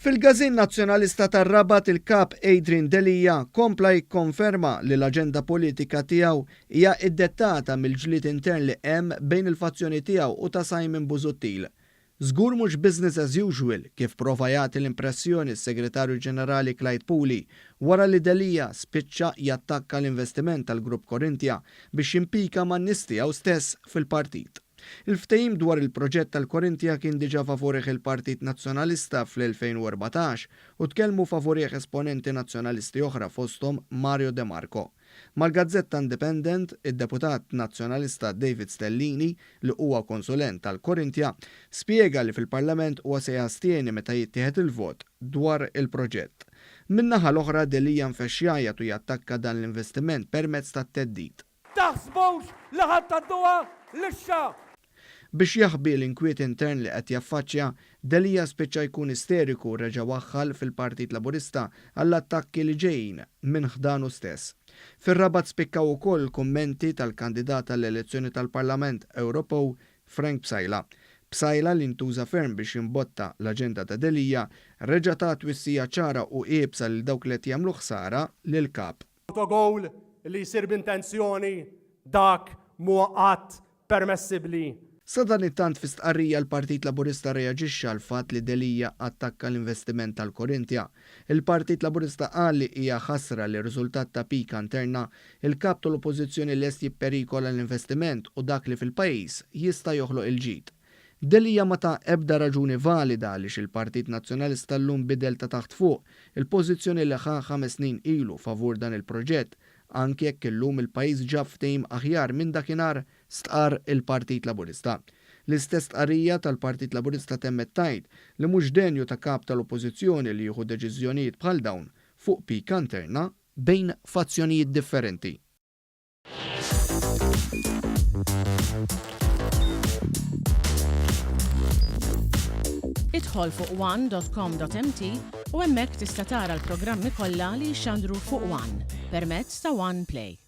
Fil-Każin Nazzjonalista tar-Rabat il-Kap Adrian Delia kompla jikkonferma li l-aġenda politika tiegħu hija iddettata mill-ġlied intern li hemm bejn il-fazzjoni tiegħu u ta' Simon Busuttil. Żgur mhux business as usual kif prova jagħti l-impressjoni s-Segretarju Ġenerali Clyde Puli wara li Delia spiċċa jattakka l-investiment tal-Grupp Corinthia biex jimpika man-nies tiegħu stess fil-partit. Il-ftehim dwar il-proġett tal-Corinthia kien diġà favorih il-Partit Nazzjonalista fl-2014 u tkellmu favorih esponenti Nazzjonalisti oħra fosthom Mario De Marco. Mal-gazzetta Independent, id-deputat Nazzjonalista David Stellini, li huwa konsulent tal-Corinthia, spjega li fil-Parlament huwa se jastjeni meta jittieħed il-vot dwar il-proġett. Min-naħa l-oħra Delia nfexx jgħajjat u jattakka dan l-investiment permezz tat-theddid. Taħsbux li ħa tgħadduha lixxa! Biex jaħbi l-inkwiet intern li qed jaffaċċja, Delia spiċċa jkun isteriku u reġa' waħħal fil-Partit Laburista għall-attakki li ġejjin minn ħdanu stess. Fir-Rabat spikkaw ukoll il-kummenti tal-kandidat għall-elezzjoni tal-Parlament Ewropew Frank Psaila. Psaila li ntuża ferm biex jimbotta l-aġenda ta' Delia, reġa' ta twissija ċara u iebsa lil dawk li qed jagħmlu ħsara lill-Kap. Autogoal li jsir b'intenzjoni dak mhuwa qatt permessibbli. Sadanittant fi stqarrija l-Partit Laburista rreaġixxa għall-fatt li Delia attakka l-investiment tal-Corinthia. Il-Partit Laburista qal li hija ħasra li riżultat ta' pika interna, il-Kap tal-Oppożizzjoni lest jipperikola l-investiment u dak li fil-pajjiż jista' joħloq il-ġid. Delia ma ta ebda raġuni valida għaliex il-Partit Nazzjonalista llum bidel ta' taħt fuq il-pożizzjoni li ħa ħames snin ilu favur dan il-proġett, anki jekk illum il-pajjiż ġab ftehim aħjar minn dakinhar, stqarr il-Partit Laburista. L-istess stqarrija tal-Partit Laburista temmet tgħid li mhux denju ta' Kap tal-Oppożizzjoni li jieħu deċiżjonijiet bħal dawn fuq pika interna bejn fazzjonijiet differenti. Idħol fuq one.com.mt u hemmhekk tista' tara l-programmi kollha li jixxandru fuq One permezz ta' One Play.